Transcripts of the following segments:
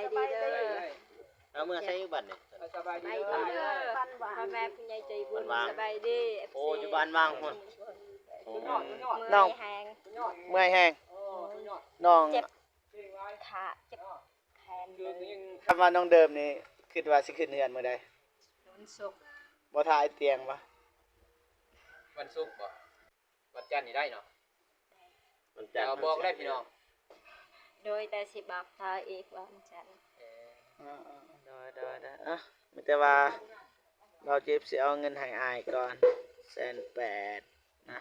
ສະບາຍດີເດີ. ເອົາເມືອໃສ່ອີກບັດນີ້. ສະບາຍດີເດີ ພໍ່ແມ່ຜູ້ໃຫຍ່ໃຈບຸນ. ສະບາຍດີ ເອັຟຊີ. ໂອ້ ຢູ່ບ້ານຫວ່າງພຸ້ນ. ໂອ້ ເມື່ອຍແຮງ ເມື່ອຍແຮງ. ນ້ອງເຈັບຂາ ເຈັບແຂນເລີຍ. ຄຳວ່ານ້ອງເດີມນີ້ ຄິດວ່າຊິຂຶ້ນເຮືອນມື້ໃດ? ວັນສຸກ. ບໍ່ຖ້າອ້າຍຕຽງບໍ່? ວັນສຸກບໍ່? ວັນຈັນນີ້ໄດ້ເນາະ. ວັນຈັນ ດຽວບອກໄດ້ພີ່ນ້ອງ. ໂດຍ ແຕ່ຊິບອກຕໍ່ອີກວັນຈັນ. ເອີ ເອີ ເອີ ໂດຍ ໂດຍ ໂດຍ. ອ່ະ ມີແຕ່ວ່າເບົາຈິບຊິເອົາເງິນໃຫ້ອ້າຍກ່ອນ ແສນແປດນະ.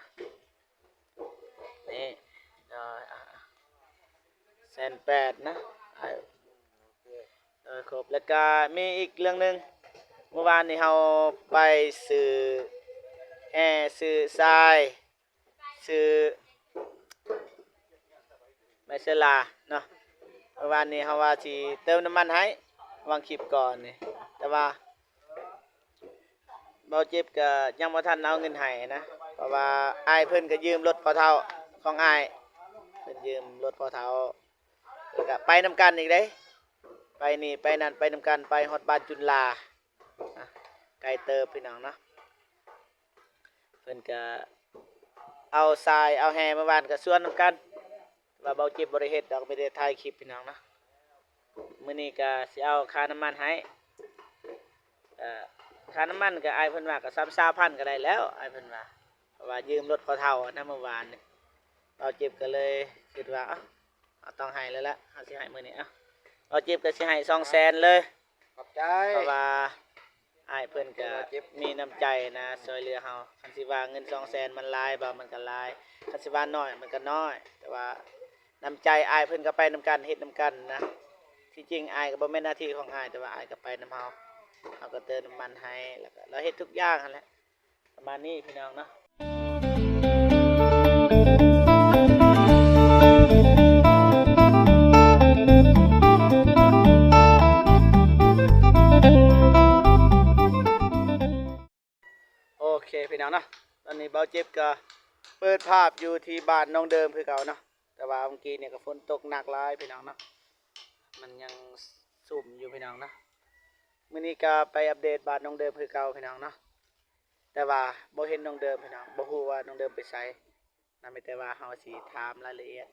ນີ້ ໂດຍ ອ່ະ ແສນແປດນະ. ເອີ ຄົບ. ແລ້ວກະມີອີກເລື່ອງໜຶ່ງ ມື້ວານນີ້ເຮົາໄປຊື້ແຮ່ ຊື້ຊາຍ ຊື້ໄມເຊີລາເນາະ. ມື້ວານນີ້ເຮົາວ່າຊິເຕີມນ້ຳມັນໃຫ້ ຫວ່າງຄລິບກ່ອນນີ້ ແຕ່ວ່າ ເບົາຈິບກະຍັງບໍ່ທັນເອົາເງິນໃຫ້ນະ ເພາະວ່າອ້າຍເພິ່ນກະຢືມລົດພໍ່ເຖົ້າຂອງອ້າຍ ເພິ່ນຢືມລົດພໍ່ເຖົ້າ ແລ້ວກະໄປນຳກັນອີກເດ້ ໄປນີ້ໄປນັ້ນໄປນຳກັນ ໄປຮອດບ້ານຈຸນລາ ນະ ໄກເຕີບພີ່ນ້ອງເນາະ. ເພິ່ນກະເອົາຊາຍເອົາແຮ່ມາຫວ່ານກະຊວນນຳກັນ ແຕ່ວ່າເບົາຈິບບໍ່ໄດ້ເຮັດດອກ ມີແຕ່ຖ່າຍຄລິບພີ່ນ້ອງເນາະ. ມື້ນີ້ກະຊິເອົາຄ່ານ້ຳມັນໃຫ້ ເອີ ຄ່ານ້ຳມັນກະ ອ້າຍເພິ່ນວ່າກະຊາວ ຊາວພັນກະໄດ້ແລ້ວ ອ້າຍເພິ່ນວ່າ ເພາະວ່າຢືມລົດພໍ່ເຖົ້ານະມື້ວານນີ້. ເບົາຈິບກະເລີຍຄິດວ່າ ເອົ້າ ເຮົາຕ້ອງໃຫ້ແລ້ວລະ ເຮົາຊິໃຫ້ມື້ນີ້. ເອົ້າ ເບົາຈິບກະຊິໃຫ້ສອງແສນເລີຍ ຂອບໃຈ ເພາະວ່າອ້າຍເພິ່ນກະມີນ້ຳໃຈນະ ຊ່ວຍເຫຼືອເຮົາ. ຄັນຊິວ່າເງິນສອງແສນມັນຫຼາຍບໍ່? ມັນກະຫຼາຍ. ຄັນຊິວ່າໜ້ອຍມັນກະໜ້ອຍ ແຕ່ວ່ານ້ຳໃຈອ້າຍເພິ່ນກະໄປນຳກັນ ເຮັດນຳກັນນະ. ທີ່ຈິງອ້າຍກະບໍ່ແມ່ນໜ້າທີ່ຂອງອ້າຍ ແຕ່ວ່າອ້າຍກະໄປນຳເຮົາ ເຮົາກະເຕີມນ້ຳມັນໃຫ້ ແລ້ວກະລາວເຮັດທຸກຢ່າງຫັ້ນແຫຼະ. ປະມານນີ້ພີ່ນ້ອງເນາະ. ໂອເຄພີ່ນ້ອງເນາະ ຕອນນີ້ເບົາຈິບກະເປີດພາບຢູ່ທີ່ບ້ານນ້ອງເດີມຄືເກົ່າເນາະ. ແຕ່ວ່າມື້ກີ້ນີ້ກະຝົນຕົກໜັກຫຼາຍພີ່ນ້ອງເນາະ ມັນຍັງຊຸ່ມຢູ່ພີ່ນ້ອງເນາະ. ມື້ນີ້ກະໄປອັບເດດບ້ານນ້ອງເດີມຄືເກົ່າພີ່ນ້ອງເນາະ. ແຕ່ວ່າບໍ່ເຫັນນ້ອງເດີມພີ່ນ້ອງ ບໍ່ຮູ້ວ່ານ້ອງເດີມໄປໃສນະ. ມີແຕ່ວ່າເຮົາຊິຖາມລາຍລະອຽດ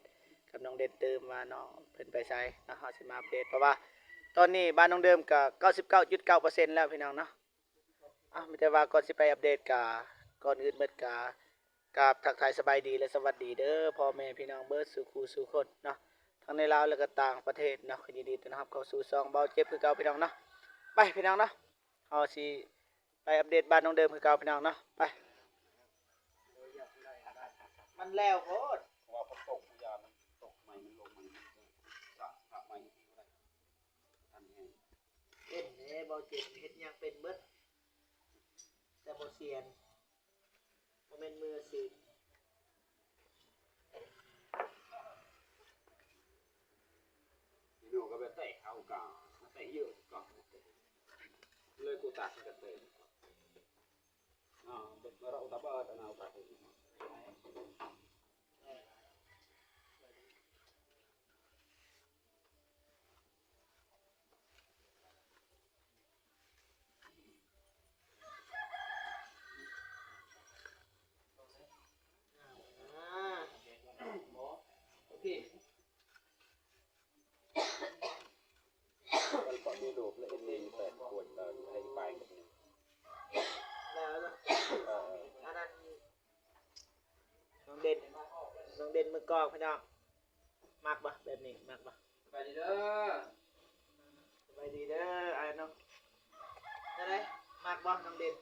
ກັບນ້ອງເດັ່ນຕື່ມວ່ານ້ອງເພິ່ນໄປໃສເນາະ ເຮົາຊິມາອັບເດດ ເພາະວ່າຕອນນີ້ບ້ານນ້ອງເດີມກະເກົ້າສິບເກົ້າຈຸດເກົ້າເປີເຊັນແລ້ວພີ່ນ້ອງເນາະ. ເອົ້າ ມີແຕ່ວ່າກ່ອນຊິໄປອັບເດດກະ ກ່ອນອື່ນໝົດກະ ກາບທັກທາຍສະບາຍດີ ແລະ ສະຫວັດດີເດີ ພໍ່ແມ່ພີ່ນ້ອງເບິດສູ່ຄູ່ສູ່ຄົນເນາະ ທັງໃນລາວ ແລະ ກະຕ່າງປະເທດເນາະ. ກະຍິນດີຕ້ອນຮັບເຂົ້າສູ່ຊ່ອງເບົາຈິບຄືເກົ່າພີ່ນ້ອງເນາະ. ໄປພີ່ນ້ອງເນາະ ເຮົາຊິ ໄປອັບເດດບ້ານນ້ອງເດີມຄືເກົ່າພີ່ນ້ອງເນາະ ໄປ. ມັນແລ້ວໂພດ ເພາະວ່າຝົນຕົກ ຢ້ານມັນຕົກໃໝ່ ມັນລົງໃໝ່ ມັນກະສະໃໝ່ອີກບໍ່ໄດ້ ທັນແຮງ. ເຫັນເດ້ ເບົາຈິບເຮັດຫຍັງເປັນເບິດ ແຕ່ບໍ່ຊຽນ ບໍ່ແມ່ນມືອາຊີບ. ແລ້ວນະ ອັນນັ້ນ ນ້ອງເດັ່ນ ນ້ອງເດັ່ນມືກອງພີ່ນ້ອງ ມັກບໍ່ແບບນີ້ ມັກບໍ່? ສະບາຍດີເດີ ສະບາຍດີເດີອ້າຍນ້ອງ. ຈັ່ງໃດ ມັກບໍ່ນ້ອງເດັ່ນ?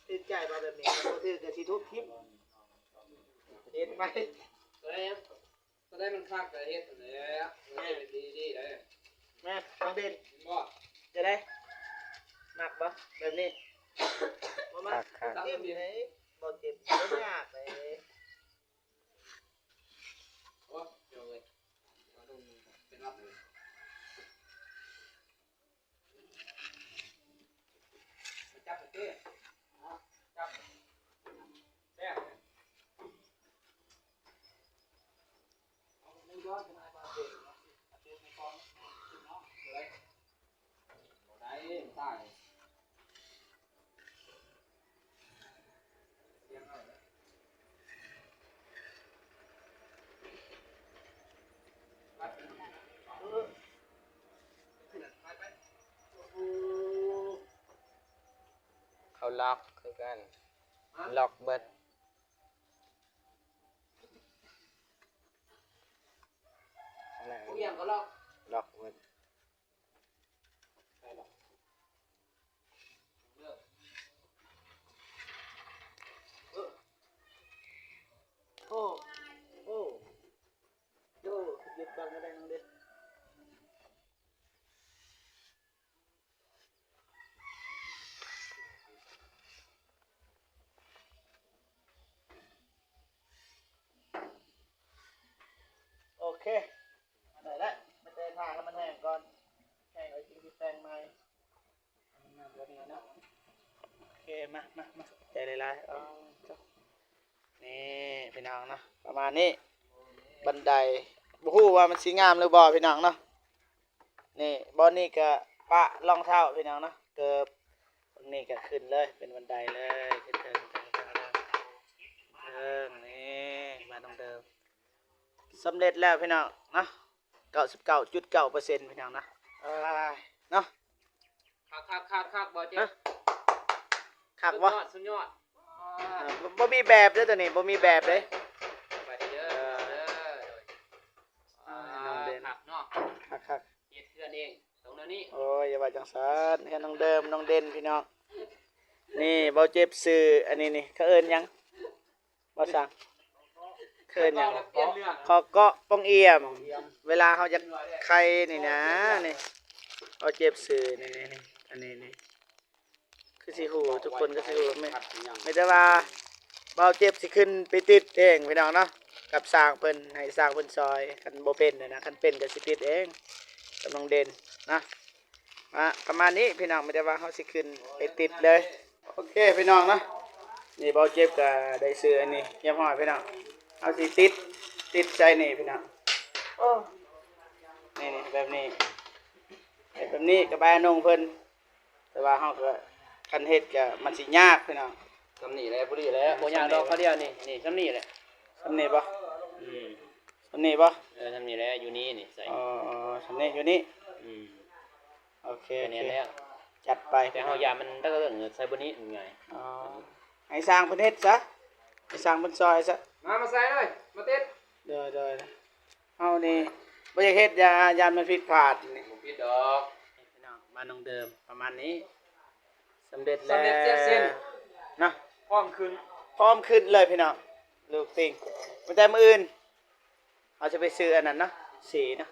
ຖືກໃຈບໍ່ແບບນີ້? ບໍ່ຖືກກະຊິທຸບຖິ້ມ ເຮັດໃໝ່. ຕົວໃດມັນຄັກກະເຮັດຫັ້ນແຫຼະ ມັນເຮັດດີໆໄດ໋. ແມ່ນ ນ້ອງເດັ່ນ ເຫັນບໍ່? ຈັ່ງໃດ ມັກບໍ່ແບບນີ້? ບໍ່ມັກ ຄັກໆ ຖິ້ມໃດ໋ ບໍ່ເຈັບ ບໍ່ຍາກເດ້. ໂອ້ຍ ເຈົ້າເອີຍ ເປັນຫວັດເລີຍ. ມາຈັບເດ້ ຈັບ ແບບ ເອົາມືຍ້ອນຂຶ້ນມາກ່ອນເດ້ ເອົາມືໃນກ້ອງ. ເຂົາລັອກຄືກັນ ລັອກເບິດ. ອີ່ຫຍັງກໍລັອກ ລັອກເບິດ. ໂອ້ ໂອ້ ໂອ້ ຢຸດກ່ອນກໍໄດ້ນ້ອງເດ. ໂອເຄ ໄດ້ແລ້ວ ມາແຕ່ຖ້າໃຫ້ມັນແຫ້ງກ່ອນ ແຫ້ງແລ້ວຈຶ່ງຊິແປງໃໝ່ ງາມກວ່ານີ້ເນາະ. ໂອເຄ ມາ ມາ ມາ ໃຈຫຼາຍໆ ເອົາ ນີ້ພີ່ນ້ອງເນາະ ປະມານນີ້ ບັນໄດ ບໍ່ຮູ້ວ່າມັນຊິງາມຫຼືບໍ່ພີ່ນ້ອງເນາະ. ນີ້ ບ່ອນນີ້ກະປະລອງເທົ້າພີ່ນ້ອງເນາະ ເກີບ ນີ້ກະຂຶ້ນເລີຍ ເປັນບັນໄດເລີຍ ຂຶ້ນເທິງ ເທິງ ເທິງ ເທິງ ນີ້ ມາຕົງເດີມ ສຳເລັດແລ້ວພີ່ນ້ອງເນາະ ເກົ້າສິບເກົ້າຈຸດເກົ້າເປີເຊັນ ພີ່ນ້ອງເນາະ ເອີຍ ເນາະ. ຄັກໆໆໆ ບໍ່ເຈັບ ຮະ ຄັກບໍ່ ສຸດຍອດ ສຸດຍອດ ອ່າ ບໍ່ ບໍ່ມີແບບເດ້ ຕົວນີ້ບໍ່ມີແບບເດ້ ສະບາຍດີເດີ ເອີ ເດີ ໂດຍ ອ່າ ນ້ອງເດັ່ນ ຄັກເນາະ ຄັກໆ ເຮັດເຮືອນເອງ ຕ້ອງແນວນີ້ ໂອ້ຍ ຢ່າວ່າຈັ່ງຊັ້ນ ເຮືອນນ້ອງເດີມ ນ້ອງເດັ່ນ ພີ່ນ້ອງ. ນີ້ ເບົາເຈັບຊື້ ອັນນີ້ນີ້ ເຂົາເອີ້ນຫຍັງ? ບໍ່ຊ່າງ ເອີ້ນຫຍັງ? ເຂົາເກາະປ່ອງອ່ຽມ ເວລາເຮົາຢາກໄຄນີ້ນະ ນີ້ ເບົາເຈັບຊື້ ນີ້ ນີ້ ນີ້ ອັນນີ້ນີ້ ຄືຊິຮູ້ ທຸກຄົນກໍຊິຮູ້ ມີ ມີແຕ່ວ່າເບົາເຈັບຊິຂຶ້ນໄປຕິດເອງພີ່ນ້ອງເນາະ ກັບຊ່າງເພິ່ນ ໃຫ້ຊ່າງເພິ່ນຊ່ອຍ ຄັນບໍ່ເປັນນະ ຄັນເປັນກໍຊິຕິດເອງ ກຳລັງເດັ່ນນະ. ອ່າ ປະມານນີ້ພີ່ນ້ອງ ມີແຕ່ວ່າເຮົາຊິຂຶ້ນໄປຕິດເລີຍ. ໂອເຄພີ່ນ້ອງເນາະ ນີ້ເບົາເຈັບກໍໄດ້ຊື້ອັນນີ້ຮຽບຮ້ອຍພີ່ນ້ອງ ເຮົາຊິຕິດ ຕິດໃສ່ນີ້ພີ່ນ້ອງ ໂອ້ ນີ້ໆ ແບບນີ້ ເຮັດແບບນີ້ກໍໄປອະນຸງເພິ່ນ ແຕ່ວ່າເຮົາກໍ ຄັນເຮັດກໍມັນຊິຍາກພີ່ນ້ອງ. ສ່ຳນີ້ແຫຼະ ພໍດີແຫຼະ ບໍ່ຍາກດອກ ຄາວດຽວນີ້ ນີ້ ສ່ຳນີ້ແຫຼະ ສ່ຳນີ້ບໍ່? ອືມ ສ່ຳນີ້ບໍ່? ເອີ ສ່ຳນີ້ແຫຼະ ຢູ່ນີ້ນີ້ໃສ່ ອໍ ສ່ຳນີ້ຢູ່ນີ້ ອືມ ໂອເຄ ໂອເຄ ແມ່ນແລ້ວ ຈັດໄປ ແຕ່ເຮົາຢ້ານມັນຕະເກີງໃສ່ບໍ່ນີ້ ມັນງ່າຍ ອໍ ໃຫ້ຊ່າງເພິ່ນເຮັດຊະ ໃຫ້ຊ່າງເພິ່ນຊ່ອຍຊະ ມາ ມາໃສ່ເລີຍ ມາຕິດ ໂດຍ ໂດຍ ເຮົານີ້ບໍ່ຢາກເຮັດ ຢ້ານ ຢ້ານມັນຜິດພາດນີ້ ບໍ່ຜິດດອກ ພີ່ນ້ອງ ມານ້ອງເດີມ ປະມານນີ້ ສຳເລັດແລ້ວ ສຳເລັດເສັດສິ້ນ ເນາະ ພ້ອມຂຶ້ນ ພ້ອມຂຶ້ນເລີຍພີ່ນ້ອງ ລູກຕິ່ງ ມີແຕ່ມື້ອື່ນ ເຮົາຈະໄປຊື້ອັນນັ້ນເນາະ ສີເນາະ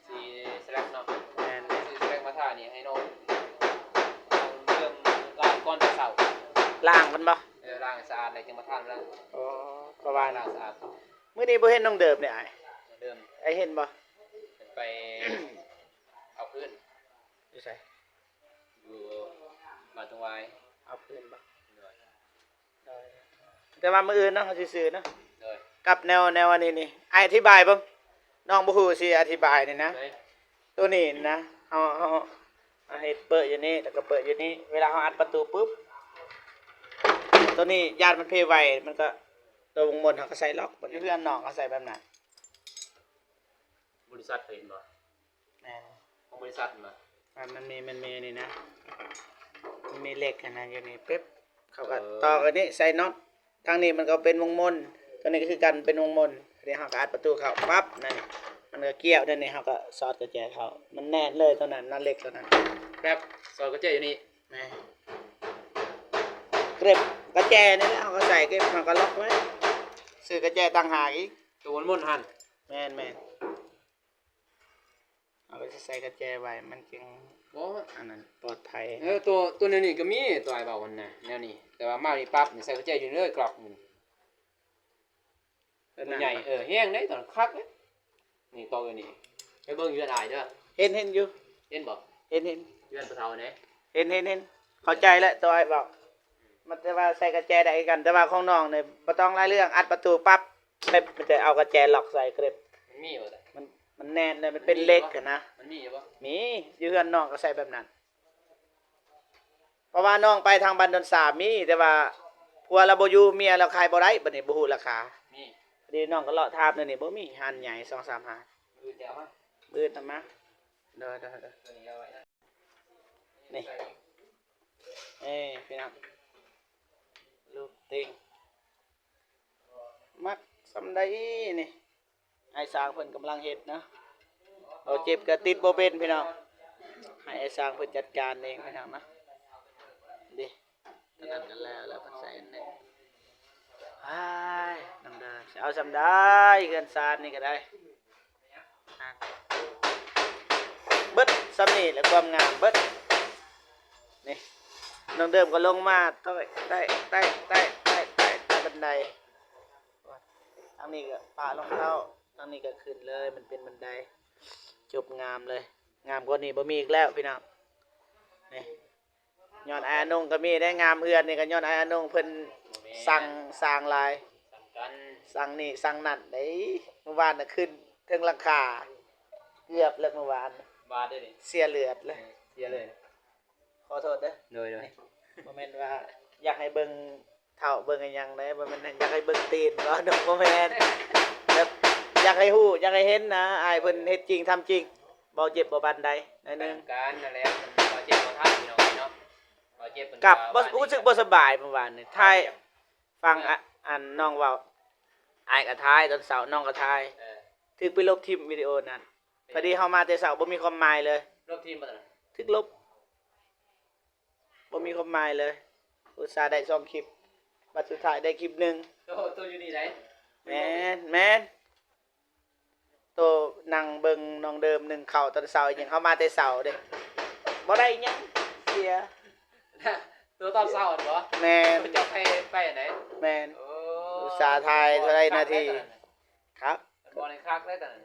ສີສະແລັກເນາະ ແມ່ນໆ ຊື້ສະແລັກມາທານີ້ໃຫ້ນ້ອງ ເລີ່ມການກ່ອນແຕ່ເຊົ້າ ລ້າງມັນບໍ່? ເອີ ລ້າງໃຫ້ສະອາດແລ້ວຈຶ່ງມາທາມັນ ອໍ ປະມານ ລ້າງສະອາດ ມື້ນີ້ບໍ່ເຫັນນ້ອງເດີມເດ້ອ້າຍ ເດີມ ອ້າຍເຫັນບໍ່? ເພິ່ນໄປເອົາພື້ນ ຢູ່ໃສ? ຢູ່ບ້ານຕົງຫວາຍ ເອົາພື້ນບໍ່? ໂດຍ ໂດຍ ແຕ່ວ່າມື້ອື່ນເນາະ ເຮົາຊິຊື້ເນາະ ໂດຍ ກັບແນວ ແນວອັນນີ້ນີ້ ອ້າຍອະທິບາຍເບິ່ງ ນ້ອງບໍ່ຮູ້ຊິອະທິບາຍນີ້ນະ ໂຕນີ້ນະ ເຮົາ ເຮົາ ເຮົາເຮັດເປີດຢູ່ນີ້ ແລ້ວກໍເປີດຢູ່ນີ້ ເວລາເຮົາອັດປະຕູປຶບ ໂຕນີ້ຢ້ານມັນເພໄວ ມັນກໍ ໂຕວົງມົນເຮົາກໍໃສ່ລັອກ ຢູ່ເຮືອນນ້ອງກໍໃສ່ແບບນັ້ນ ບໍລິສັດເຂົາເຫັນບໍ່? ແມ່ນ ຂອງບໍລິສັດແມ່ນບໍ່? ມັນ ມັນມີ ມັນມີອັນນີ້ນະ ມັນມີເຫຼັກອັນນັ້ນຢູ່ນີ້ ປຶບ ເຂົາກໍ ເອີ ຕອກອັນນີ້ໃສ່ນັອດ ທາງນີ້ມັນກໍເປັນວົງມົນ ຕົວນີ້ກໍຄືກັນເປັນວົງມົນ ເຮົາກໍອັດປະຕູເຂົ້າປັບ ນັ້ນ ມັນກໍກ້ຽວ ແນວນີ້ເຮົາກໍສອດກະແຈເຂົ້າ ມັນແໜ້ນເລີຍຕົວນັ້ນ ນັອດເຫຼັກຕົວນັ້ນ ແປັບ ສອດກະແຈຢູ່ນີ້ ແມ່ນ ເກັບກະແຈນີ້ແຫຼະ ເຮົາກໍໃສ່ເກັບ ເຮົາກໍລັອກໄວ້ ຊື້ກະແຈຕ່າງຫາກອີກ ຕົວມົນໆຫັ້ນ ແມ່ນໆ. ເຮົາກໍຊິໃສ່ກະແຈໄວ້ ມັນຈຶ່ງ ບໍ່ ອັນນັ້ນ ປອດໄພ ເອີ ຕົວ ຕົວແນວນີ້ກໍມີ ຕົວອ້າຍເວົ້າຫັ້ນນະ ແນວນີ້ ແຕ່ວ່າມານີ້ປັບນີ້ ໃສ່ກະແຈຢູ່ເລີຍ ກລັອກ ຕົວໃຫຍ່ ເອີ ແຮງເດ້ ຕົວນັ້ນຄັກເດ້ ນີ້ ຕອກຢູ່ນີ້ ໄປເບິ່ງຢູ່ເຮືອນອ້າຍເດີ ເຫັນ ເຫັນຢູ່ ເຫັນບໍ່? ເຫັນ ເຫັນ ເຮືອນພໍ່ເຖົ້າເດ້ ເຫັນ ເຫັນ ເຫັນ ເຂົ້າໃຈແລ້ວ ຕົວອ້າຍເວົ້າ ມັນແຕ່ວ່າໃສ່ກະແຈໄດ້ຄືກັນ ແຕ່ວ່າຂອງນ້ອງນີ້ບໍ່ຕ້ອງຫຼາຍເລື່ອງ ອັດປະຕູປັບ ເປັບ ມັນຈະເອົາກະແຈລັອກໃສ່ເກັບ ມັນມີບໍ່? ມັນ ມັນແໜ້ນເລີຍ ມັນເປັນເຫຼັກຫັ້ນນະ ມັນມີຢູ່ບໍ່? ມີ ຢູ່ເຮືອນນ້ອງກໍໃສ່ແບບນັ້ນ ເພາະວ່ານ້ອງໄປທາງບ້ານດອນສາມມີ ແຕ່ວ່າຜົວລາວບໍ່ຢູ່ ເມຍລາວຂາຍບໍ່ໄດ້ ບັດນີ້ບໍ່ຮູ້ລາຄາ. ມີ ພໍດີນ້ອງກໍເລາະຖາມແນວນີ້ ບໍ່ມີຮ້ານໃຫຍ່ສອງສາມຮ້ານ. ມື້ອື່ນຈະເອົາມາ ມື້ອື່ນເອົາມາ. ໂດຍ ໂດຍ ໂດຍ ຕົວນີ້ເອົາໄວ້ນະ. ນີ້ ເອີ ພີ່ນ້ອງ ລູກຕິ່ງ ມັກສ່ຳໃດນີ້. ອ້າຍຊ່າງເພິ່ນກຳລັງເຮັດເນາະ. ເບົາເຈັບກໍຕິດບໍ່ເປັນພີ່ນ້ອງ ໃຫ້ອ້າຍຊ່າງເພິ່ນຈັດການເອງພີ່ນ້ອງເນາະ. ເດ້ ອັນນັ້ນກໍແລ້ວ ແລ້ວເພິ່ນໃສ່ອັນນີ້. ອ້າຍ ນ້ອງເດີ ຊິເອົາສ່ຳໃດ ເຮືອນຊານນີ້ກໍໄດ້ ເບິດສ່ຳນີ້ແຫຼະ ຄວາມງາມເບິດ. ນີ້ ນ້ອງເດີມກໍລົງມາ ຕ້ອຍ ໃຕ້ ໃຕ້ ໃຕ້ ໃຕ້ ໃຕ້ບັນໄດ. ທາງນີ້ກໍປະລອງເທົ້າ ທາງນີ້ກໍຂຶ້ນເລີຍ ມັນເປັນບັນໄດ ຈົບງາມເລີຍ. ງາມກວ່ານີ້ບໍ່ມີອີກແລ້ວພີ່ນ້ອງ. ນີ້ ຍ້ອນອ້າຍອານົງກໍມີໄດ້ ງາມເຮືອນນີ້ກໍຍ້ອນອ້າຍອານົງເພິ່ນ ບໍ່ແມ່ນ ສັ່ງ ສ້າງຫຼາຍ ສັ່ງກັນ ສັ່ງນີ້ສັ່ງນັ້ນເດ້. ມື້ວານນະຂຶ້ນເທິງຫຼັງຄາ ເກືອບແລ້ວມື້ວານ ບາດເດ້ນີ້ ເສຍເລືອດເລີຍ ເສຍເລີຍ. ຂໍໂທດເດີ ໂດຍ ໂດຍ ນີ້ ບໍ່ແມ່ນວ່າຢາກໃຫ້ເບິ່ງເທົ້າເບິ່ງອີ່ຫຍັງເດ້ ບໍ່ແມ່ນຢາກໃຫ້ເບິ່ງຕີນບໍ່ ບໍ່ແມ່ນ ແບບຢາກໃຫ້ຮູ້ ຢາກໃຫ້ເຫັນນະ. ອ້າຍເພິ່ນເຮັດຈິງທຳຈິງ ເບົາເຈັບບໍ່ປານໃດ ໜ້ອຍໜຶ່ງ ການນັ້ນແຫຼະ ເບົາເຈັບບໍ່ທັນ ພີ່ນ້ອງເອີຍເນາະ. ເບົາເຈັບເພິ່ນ ກັບ ກໍ ບໍ່ ວ່າ ຮູ້ສຶກບໍ່ສະບາຍເມື່ອວານນີ້ ຖ່າຍ ຟັງ ອະ ອັນນ້ອງເວົ້າ ອ້າຍກໍຖ່າຍຕອນເຊົ້າ ນ້ອງກໍຖ່າຍ ເອີ ຖືກໄປລົບຖິ້ມວິດີໂອນັ້ນ. ເປັນ ພໍດີເຮົາມາແຕ່ເຊົ້າ ບໍ່ມີຄວາມໝາຍເລີຍ ລົບຖິ້ມບໍ່ຕອນນັ້ນ ຖືກລົບ ບໍ່ມີຄວາມໝາຍເລີຍ. ອຸດສ່າໄດ້ສອງຄລິບ ບັດສຸດທ້າຍໄດ້ຄລິບໜຶ່ງ. ໂຕ ໂຕຢູ່ນີ້ໃດ ແມ່ນ ແມ່ນ ໂຕນັ່ງເບິ່ງນ້ອງເດີມໜຶ້ງເຂົ້າຕອນເຊົ້າອີ່ຫຍັງ ເຮົາມາແຕ່ເຊົ້າເດ້ ບໍ່ໄດ້ຫຍັງ ເສຍ. ໂຕຕອນເຊົ້າຫັ້ນບໍ່ ແມ່ນ ເຈົ້າໄປ ໄປອັນໃດ ແມ່ນ ໂອ້ ອຸດສ່າຖ່າຍເທົ່າໃດນາທີ ຄັກ ບໍ່ໄດ້ຄັກເລີຍຕອນນັ້ນ.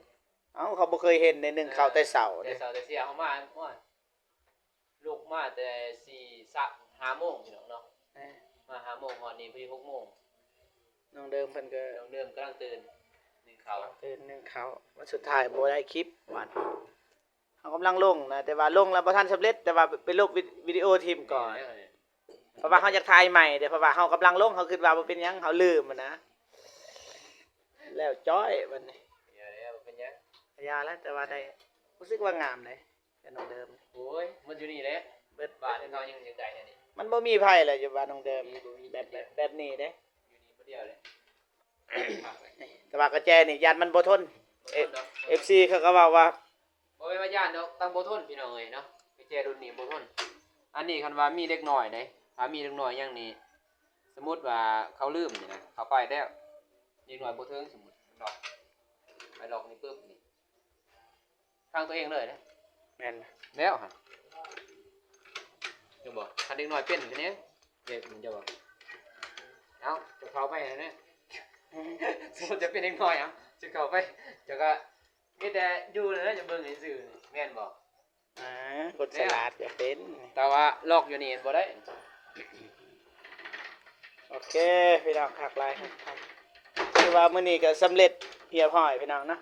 ເອົ້າ ເຂົາບໍ່ເຄີຍເຫັນເດ້ ໜຶ້ງເຂົ້າແຕ່ເຊົ້າ ແຕ່ເຊົ້າແຕ່ສຽງ ເຮົາມາ ໂອ້ຍ ລຸກມາແຕ່ສີ່ ສາມ ຫ້າໂມງພີ່ນ້ອງເນາະ ເອີ ມາຫ້າໂມງ ຮອດນີ້ພໍດີຫົກໂມງ. ນ້ອງເດີມເພິ່ນກໍ ນ້ອງເດີມກຳລັງຕື່ນ ໜຶ້ງເຂົ້າ ຕື່ນໜຶ້ງເຂົ້າ ວັນສຸດທ້າຍບໍ່ໄດ້ຄລິບ ວັນ ເຮົາກຳລັງລົງນະ ແຕ່ວ່າລົງແລ້ວບໍ່ທັນສຳເລັດ ແຕ່ວ່າໄປລົບວິ ວິດີໂອຖິ້ມກ່ອນ ເອີ ເພາະວ່າເຮົາຢາກຖ່າຍໃໝ່ເດ້ ເພາະວ່າເຮົາກຳລັງລົງ ເຮົາຄິດວ່າບໍ່ເປັນຫຍັງ ເຮົາລືມຫັ້ນນະ ແລ້ວຈ້ອຍບັດນີ້. ຢ່າແລ້ວ ບໍ່ເປັນຫຍັງ ຢ່າແລ້ວ ແຕ່ວ່າໄດ້ຮູ້ສຶກວ່າງາມເດ້ ແຕ່ນ້ອງເດີມ ໂອ້ຍ ມັນຢູ່ນີ້ແຫຼະ ເບິດ ບ້ານເຮົາຍັງຢາກໄດ້ແນວນີ້ ມັນບໍ່ມີໃຜແລ້ວຢູ່ບ້ານນ້ອງເດີມ ບໍ່ມີ ບໍ່ມີ ແບບ ແບບ ແບບນີ້ເດ້ ຢູ່ນີ້ຜູ້ດຽວເດ້. ແຕ່ວ່າກະແຈນີ້ຢ້ານມັນບໍ່ທົນ ບໍ່ທົນດອກ ເອັຟ ເອັຟຊີເຂົາກໍເວົ້າວ່າ ບໍ່ແມ່ນວ່າຢ້ານດອກ ຕັ້ງບໍ່ທົນພີ່ນ້ອງເອີຍເນາະ ກະແຈລຸ້ນນີ້ບໍ່ທົນ. ອັນນີ້ຄັນວ່າມີເດັກນ້ອຍເດ້ ຖ້າມີເດັກນ້ອຍຫຍັງນີ້ ສົມມຸດວ່າເຂົາລືມນີ້ນະ ເຂົາໄປແລ້ວ ເດັກນ້ອຍບໍ່ເຖິງ ສົມມຸດ ລັອກ ໄປລັອກນີ້ປຶບນີ້ ທາງຕົວເອງເລີຍເດ້ ແມ່ນ ແລ້ວຫັ້ນ ເຈົ້າບໍ່ ຄັນເດັກນ້ອຍເປັນຄືນີ້ ເດັກມັນ ເຈົ້າບໍ່ ເອົ້າ ເຈົ້າເຂົ້າໄປຫັ້ນນະ ສົມມຸດເຈົ້າເປັນເດັກນ້ອຍ ເອົ້າ ເຈົ້າເຂົ້າໄປ ເຈົ້າກໍມີແຕ່ຢູ່ເລີຍ ຈະເບິ່ງຊື່ໆ ແມ່ນບໍ່? ອ່າ ຄົນສະຫຼາດກໍເປັນ ແຕ່ວ່າລັອກຢູ່ນີ້ບໍ່ໄດ້. ໂອເຄ ພີ່ນ້ອງ ຄັກຫຼາຍ ຄັກ ຄືວ່າມື້ນີ້ກໍສຳເລັດຮຽບຮ້ອຍ ພີ່ນ້ອງເນາະ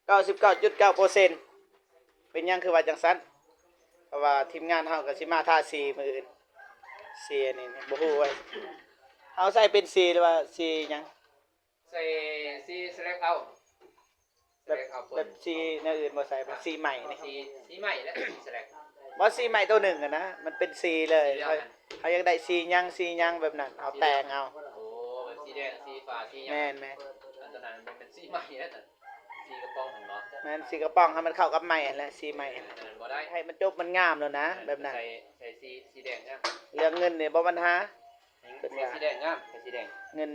ເກົ້າສິບເກົ້າຈຸດເກົ້າເປີເຊັນ. ເປັນຫຍັງຄືວ່າຈັ່ງຊັ້ນ? ເພາະວ່າທີມງານເຮົາກໍຊິມາທາສີມື້ອື່ນ ສີອັນນີ້ບໍ່ຮູ້ວ່າເຮົາໃສ່ເປັນສີ ຫຼືວ່າສີຫຍັງ? ໃສ່ສີສະແລັກເອົາ ແບບ ສະແລັກເອົາ ແບບສີແນວອື່ນບໍ່ໃສ່ ແບບສີໃໝ່ນີ້ ສີ ສີໃໝ່ແຫຼະ ສີສະແລັກ ບໍ່ ສີໃໝ່ໂຕໜຶ່ງຫັ້ນນະ ມັນເປັນສີເລີຍ ສີດຽວ ເຮົາ ຫັ້ນ ເຮົາຢາກໄດ້ສີຫຍັງ ສີຫຍັງແບບນັ້ນ ເຮົາແຕ່ງເອົາ ໂອ້ ແບບສີແດງ ສີຟ້າ ສີຫຍັງ ແມ່ນໆ ອັນຕົວນັ້ນມັນເປັນສີໃໝ່ແລ້ວ ສີກະປ໋ອງຫັ້ນບໍ່ ແມ່ນ ສີກະປ໋ອງ ໃຫ້ມັນເຂົ້າກັບໃໝ່ຫັ້ນແຫຼະ ສີໃໝ່ ອັນນັ້ນບໍ່ໄດ້ ໃຫ້ມັນຈົບມັນງາມໂລດນະ ແບບນັ້ນ ໃສ່ ໃສ່ສີ ສີແດງນະ ເລື່ອງເງິນນີ້ບໍ່ບັນຫາ ເພິ່ນວ່າ ໃສ່ສີແດງງາມ ໃສ່ສີແດງ ເງິນ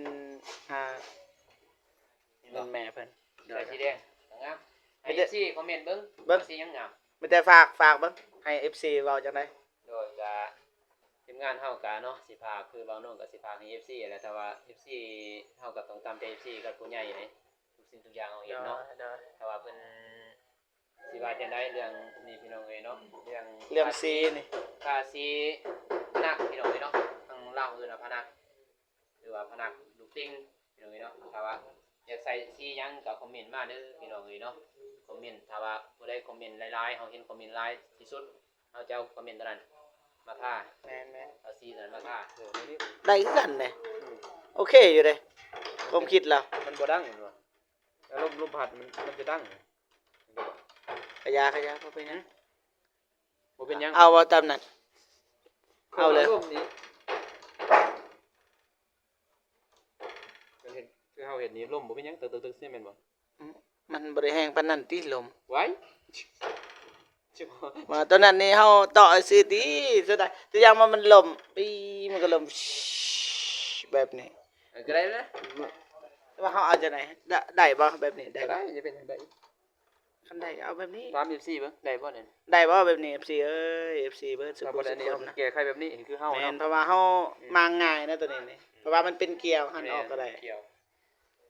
ອ່າ ເຫັນບໍ່ ແມ່ນແມ່ເພິ່ນ ໃສ່ສີແດງງາມ ໃຫ້ ມີແຕ່ ເອັຟຊີ ຄອມເມັນເບິ່ງ ເບິ່ງ ວ່າສີຫຍັງງາມ ມີແຕ່ຝາກ ຝາກເບິ່ງ ໃຫ້ ເອັຟຊີ ເວົ້າຈັ່ງໃດ ໂດຍ ກະທີມງານເຮົາກະເນາະ ຊິພາ ຄືເວົ້າໂນ້ນກະຊິພາໃຫ້ ເອັຟຊີ ແຫຼະ ແຕ່ວ່າ ເອັຟຊີ ເຮົາກະຕ້ອງຕາມໃຈ ເອັຟຊີ ກັບຜູ້ໃຫຍ່ເດ້ ທຸກສິ່ງທຸກຢ່າງເຮົາເຮັດເນາະ ໂດຍ ໂດຍ ຖ້າວ່າເພິ່ນ ຊິວ່າຈັ່ງໃດເລື່ອງນີ້ພີ່ນ້ອງເອີຍເນາະ ເລື່ອງ ເລື່ອງສີນີ້ ພະນັກ ພີ່ນ້ອງເອີຍເນາະ ທາງລາວເອີ້ນວ່າພະນັກ ຫຼືວ່າພະນັກລູກຕິ່ງ ພີ່ນ້ອງເອີຍເນາະ ຖ້າວ່າຢາກໃສ່ສີຫຍັງກໍຄອມເມັນມາເດີພີ່ນ້ອງເອີຍເນາະ ຄອມເມັນ ຖ້າວ່າຜູ້ໃດຄອມເມັນຫຼາຍໆ ເຮົາເຫັນຄອມເມັນຫຼາຍທີ່ສຸດ ເຮົາຈະເອົາຄອມເມັນຕົວນັ້ນ ມາທາ ແມ່ນໆ ເອົາສີນັ້ນມາທາ ເອີ ນີ້ ໄດ້ຄືກັນເດ້ ອືມ ໂອເຄຢູ່ເດ້ ຄວາມຄິດລາວ ມັນບໍ່ດັງແມ່ນບໍ່? ແລ້ວລົມ ລົມພັດມັນ ມັນຈະດັງ ກະຢາ ກະຢາ ບໍ່ເປັນຫຍັງ ບໍ່ເປັນຫຍັງ ເອົາ ເອົາຕາມນັ້ນ ເອົາເລີຍ ລົມນີ້ ເຫັນ ຄືເຮົາເຮັດນີ້ ລົມບໍ່ເປັນຫຍັງ ຕຶກໆໆ ຊີ້ແມ່ນບໍ່? ອືມ ມັນບໍ່ໄດ້ແຮງປານນັ້ນຕິລົມ ວ້າຍ ວ່າຕອນນັ້ນນີ້ເຮົາເຕາະຊື່ຕິ ສຸດທ້າຍ ຕົວຢ່າງວ່າມັນລົມ ປີ ມັນກໍລົມ ແບບນີ້ ເອີ ກໍໄດ້ນະ ແຕ່ວ່າເຮົາເອົາຈັ່ງໃດ ໄດ້ ໄດ້ບໍ່ແບບນີ້ ໄດ້ ກໍໄດ້ ຈະເປັນຫຍັງ ໄດ້ ຄັນໄດ້ເອົາແບບນີ້ ຖາມເອັຟຊີເບິ່ງ ໄດ້ບໍ່ນີ້ ໄດ້ບໍ່ແບບນີ້ ເອັຟຊີເອີຍ ເອັຟຊີເບິດສູ່ຜູ້ສູ່ຄົນນະ ແກ້ໄຂແບບນີ້ຄືເຮົາ ແມ່ນ ເນາະ ເພາະວ່າເຮົາ ອືມ ມາງ່າຍນະຕົວນີ້ນີ້ ເພາະວ່າມັນເປັນກ່ຽວ ຫັ້ນ ແມ່ນ ອອກກໍໄດ້ ກ່ຽວ